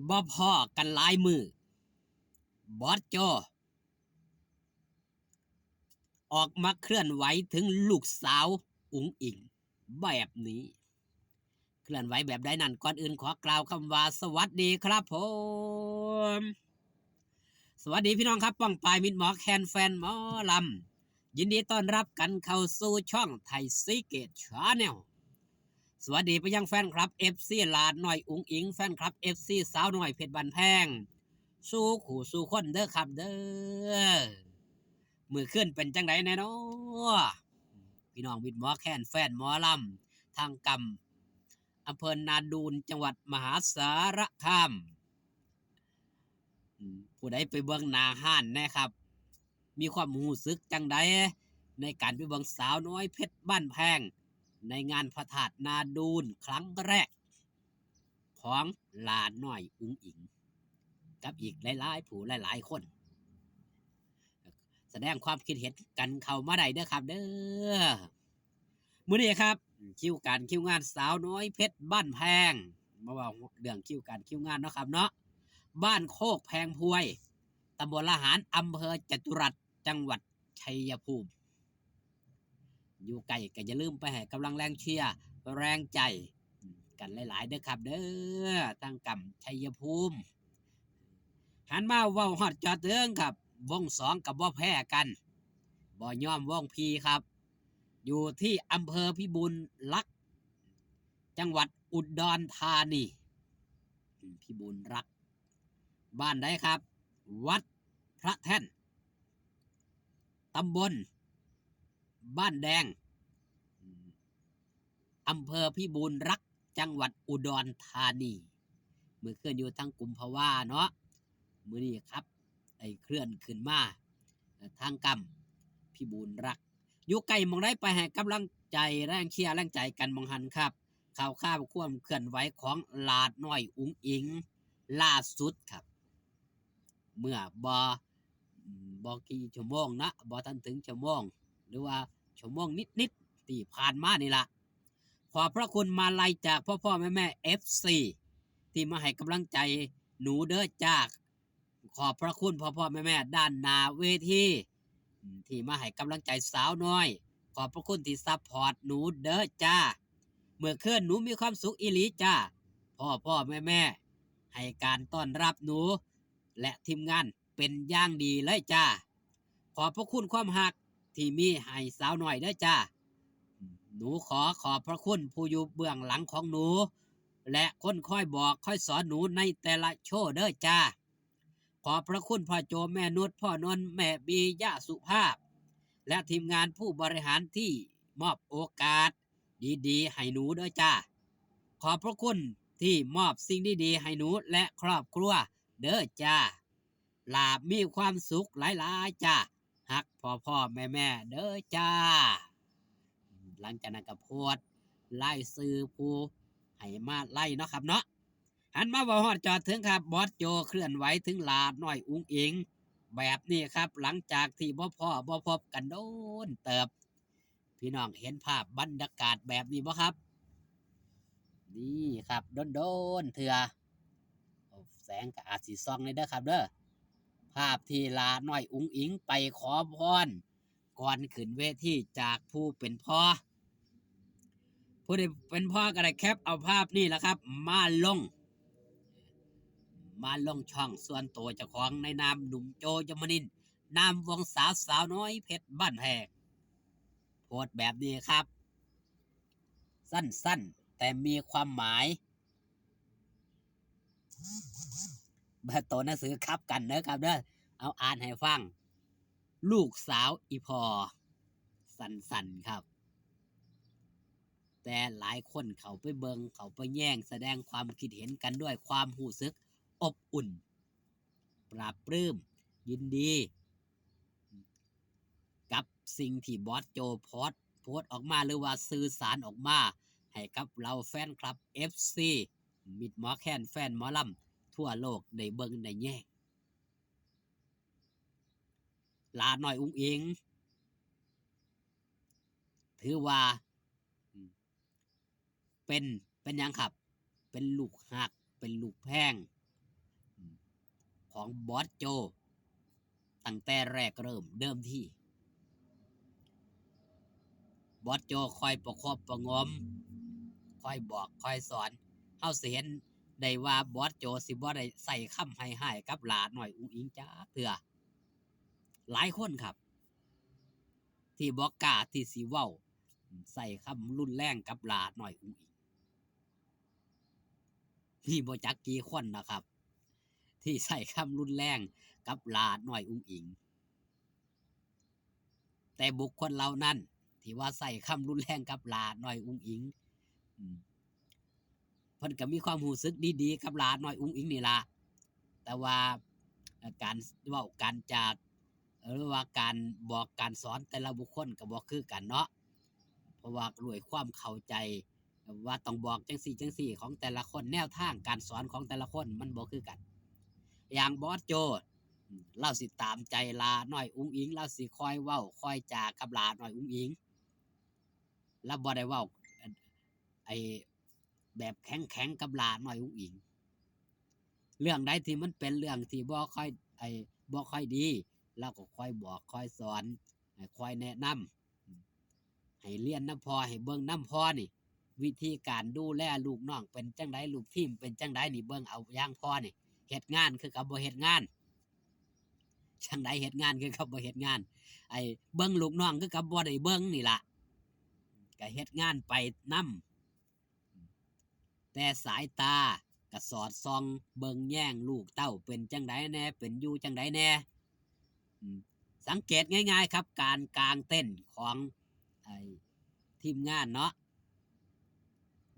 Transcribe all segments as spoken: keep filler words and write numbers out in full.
บ่พ้อกันหลายมื้อ บอสโจ ออกมาเคลื่อนไหวถึงลูกสาวอุ๋งอิ๋งแบบนี้ เคลื่อนไหวแบบใดนั้น ก่อนอื่นขอกล่าวคำว่าสวัสดีครับผม สวัสดีพี่น้องครับ ป้องปายมิตรหมอแคนแฟนหมอลำ ยินดีต้อนรับกันเข้าสู่ช่องไทยซีเกตชาแนล สวัสดีไปยังแฟนคลับ เอฟซี หลาน้อยอุ๋งอิ๋ง แฟนคลับ เอฟซี สาวน้อยเพชรบ้านแพง สู่คู่สู่คนเด้อครับเด้อ มื้อคืนเป็นจังไดแน่นอ พี่น้องมิตรหมอแคนแฟนหมอลำ ทางกำ อำเภอนาดูน จังหวัดมหาสารคาม อืม ผู้ใดไปเบิ่งหน้าฮ้านแน่ครับ มีความรู้สึกจังใดในการไปเบิ่งสาวน้อยเพชรบ้านแพง ในงานพระธาตุนาดูนครั้งแรก ของหลาน้อยอุ๋งอิ๋ง กับอีกหลายๆผู้หลายๆคน แสดงความคิดเห็นกันเข้ามาได้เด้อครับเด้อ มื้อนี้ครับ คิวการคิวงานสาวน้อยเพชรบ้านแพง มาเว้าเรื่องคิวการคิวงานเนาะครับเนาะ บ้านโคกแพงพวย ตำบลละหาร อำเภอจตุรัส จังหวัดชัยภูมิ อยู่ไกลก็อย่าลืมไปให้กำลังแรงเชียร์แรงใจกันหลายๆเด้อครับเด้อ ทางกำชัยภูมิ หันมาเว้าฮอดจอดเถิงครับ วงสองก็บ่แพ้กัน บ่ยอมวงพีครับ อยู่ที่อำเภอพิบูลรักษ์ จังหวัดอุดรธานี อืม พิบูลรักษ์ บ้านใดครับ วัดพระแท่น ตำบลบ้านแดง อืม อำเภอพิบูลรักษ์ จังหวัดอุดรธานี มื้อคืนอยู่ทางกุมภาวาเนาะ มื้อนี้ครับ ได้เคลื่อนขึ้นมา เอ่อ ทางกำ พิบูลรักษ์ อยู่ใกล้หม่องใดไปให้กำลังใจแรงเชียร์แรงใจกันหม่องหั้นครับ ข่าวคราวความเคลื่อนไหวของหลาน้อยอุ๋งอิ๋งล่าสุดครับ เมื่อบ่ อืม บ่กี่ชั่วโมงนะ บ่ทันถึงชั่วโมง หรือว่าชั่วโมงนิดๆที่ผ่านมานี่ล่ะ ขอบพระคุณมาลัยจากพ่อๆแม่ๆ เอฟซี ที่มาให้กำลังใจหนูเด้อจ้า ขอบพระคุณพ่อๆแม่ๆด้านหน้าเวที อืม ที่มาให้กำลังใจสาวน้อย ขอบพระคุณที่ซัพพอร์ตหนูเด้อจ้า มื้อคืนหนูมีความสุขอีหลีจ้า พ่อๆแม่ๆให้การต้อนรับหนู และทีมงานเป็นอย่างดีเลยจ้า ขอบพระคุณความฮักที่มีให้สาวน้อยเด้อจ้า หนูขอขอบพระคุณผู้อยู่เบื้องหลังของหนู และคนคอยบอกคอยสอนหนูในแต่ละโชว์เด้อจ้า ขอบพระคุณพ่อโจ แม่นุช พ่อนนท์ แม่บี ย่าสุภาพ และทีมงานผู้บริหารที่มอบโอกาสดีๆให้หนูเด้อจ้า ขอบพระคุณที่มอบสิ่งดีๆให้หนูและครอบครัวเด้อจ้า หลาบมีความสุขหลายๆจ้า ฮักพ่อๆแม่ๆเด้อจ้า หลังจากนั้นก็โพสต์รายชื่อผู้ให้มาลัยเนาะครับเนาะ หันมาเว้าฮอดจอดเถิงครับ บอสโจเคลื่อนไหวถึงหลาน้อยอุ๋งอิ๋งแบบนี้ครับ หลังจากที่บ่พ้อบ่พบกันโดนเติบ พี่น้องเห็นภาพบรรยากาศแบบนี้บ่ครับ นี่ครับ โดนๆเทื่อ แสงก็อาจสิส่องแหน่เด้อครับเด้อ ภาพที่หลาน้อยอุ๋งอิ๋งไปขอพร ก่อนขึ้นเวทีจากผู้เป็นพ่อ ผู้ใดเป็นพ่อก็ได้แคปเอาภาพนี่แหละครับ มาลง มาลงช่องส่วนตัวเจ้าของในนามหนุ่มโจ ยมนินทร์ นามวงศาสาวน้อยเพชรบ้านแพง โพสต์แบบนี้ครับ สั้นๆ แต่มีความหมาย เบอร์โตหนังสือคับกันเด้อครับเด้อ เอาอ่านให้ฟัง ลูกสาวอีพ่อ สั้นๆครับ แต่หลายคนเข้าไปเบิ่ง เข้าไปแยง แสดงความคิดเห็นกันด้วยความรู้สึกอบอุ่น ปลาบปลื้ม ยินดี กับสิ่งที่บอสโจโพสต์ โพสต์ออกมา หรือว่าสื่อสารออกมา ให้กับเหล่าแฟนคลับ เอฟซี มิตรหมอแคน แฟนหมอลำทั่วโลกได้เบิ่งได้แยง หลาน้อยอุ๋งอิ๋ง ถือว่า อืม เป็น เป็นหยังครับ เป็นลูกฮัก เป็นลูกแพง ของบอสโจ ตั้งแต่แรกเริ่มเดิมที บอสโจคอยประคบประหงม คอยบอกคอยสอน เฮาสิเห็นได้ว่าบอสโจสิบ่ได้ใส่คำให้ร้ายกับหล้าน้อยอุ๋งอิ๋งจักเทื่อ หลายคนครับ ที่บ่กล้าที่สิเว้า ใส่คำรุนแรงกับหล้าน้อยอุ๋งอิ๋ง มีบ่จักกี่คนนะครับ ที่ใส่คำรุนแรงกับหล้าน้อยอุ๋งอิ๋ง แต่บุคคลเหล่านั้น ที่ว่าใส่คำรุนแรงกับหล้าน้อยอุ๋งอิ๋ง อืม เพิ่นก็มีความรู้สึกดีๆ กับหล้าน้อยอุ๋งอิ๋งนี่ล่ะ แต่ว่า เอ่อ การเว้าการจา หรือว่าการบอกการสอนแต่ละบุคคลก็บ่คือกันเนาะ เพราะว่าด้วยความเข้าใจว่าต้องบอกจั่งซี้จั่งซี้ของแต่ละคน แนวทางการสอนของแต่ละคนมันบ่คือกัน อย่างบอสโจ อืม ลาวสิตามใจหล้าน้อยอุ๋งอิ๋ง ลาวสิคอยเว้าคอยจากับหล้าน้อยอุ๋งอิ๋ง ลาวบ่ได้เว้า ไอ้ แบบแข็งๆ กับหล้าน้อยอุ๋งอิ๋ง เรื่องใดที่มันเป็นเรื่องที่บ่ค่อย ไอ้ บ่ค่อยดี ลาวก็คอยบอกคอยสอน ให้คอยแนะนำ ให้เรียนนำพ่อ ให้เบิ่งนำพ่อนี่ วิธีการดูแลลูกน้องเป็นจั่งใด ลูกทีมเป็นจั่งใดนี่ เบิ่งเอาอย่างพ่อนี่ เฮ็ดงานคือกับบ่เฮ็ดงาน จั่งใดเฮ็ดงานคือกับบ่เฮ็ดงาน ไอ้เบิ่งลูกน้องคือกับบ่ได้เบิ่งนี่ล่ะ ก็เฮ็ดงานไปนำ แต่สายตาก็สอดส่องเบิ่งแยงลูกเต้าเป็นจั่งใดแน่ เป็นอยู่จั่งใดแน่ อืม สังเกตง่ายๆครับ การกางเต็นท์ของ ไอ้ ทีมงานเนาะ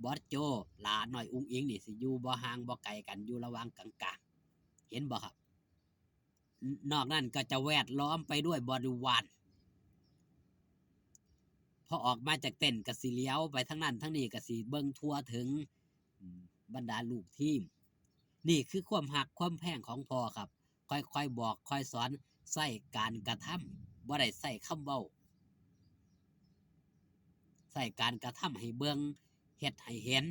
บอสโจ หล้าน้อยอุ๋งอิ๋งนี่สิอยู่บ่ห่างบ่ไกลกัน อยู่ระหว่างกลางๆ เห็นบ่ครับ นอกนั้นก็จะแวดล้อมไปด้วยบริวาร พอออกมาจากเต็นท์ก็สิเหลียวไปทางนั้นทางนี้ ก็สิเบิ่งทั่วถึง อืม บรรดาลูกทีม นี่คือความฮักความแพงของพ่อครับ ค่อยๆบอกค่อยสอน ใช้การกระทำ บ่ได้ใช้คำเว้า ใช้การกระทำให้เบิ่ง เฮ็ดให้เห็น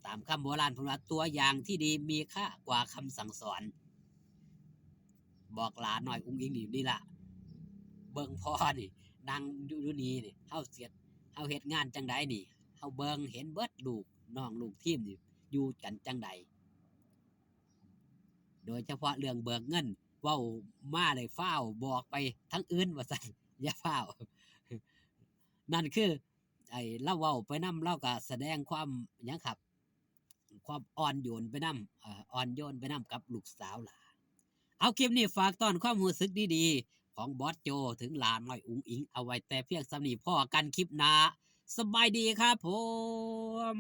ตามคำโบราณเพิ่นว่า ตัวอย่างที่ดีมีค่ากว่าคำสั่งสอน บอกหล้าน้อยอุ๋งอิ๋งนี่ นี่ล่ะ เบิ่งพ่อนี่ นั่งอยู่ อยู่นี่นี่ เฮาเสียด เฮาเฮ็ดงานจั่งใดนี่ เฮาเบิ่งเห็นเบิด ลูกน้องลูกทีมนี่อยู่กันจั่งใด โดยเฉพาะเรื่องเบิกเงิน เว้ามาได้ฟ้าวบอกไปทางอื่นว่าซั่น อย่าฟ้าว นั่นคือ ไอ้ลาวเว้าไปนำ ลาวก็แสดงความหยังครับ ความอ่อนโยนไปนำ เอ่อ อ่อนโยนไปนำกับลูกสาวหล้า เอา คลิปนี้ฝากต้อนความรู้สึกดีๆ ของบอสโจถึงหล้าน้อยอุ๋งอิ๋งเอาไว้แต่เพียงส่ำนี้ พ้อกันคลิปหน้า สบายดีครับผม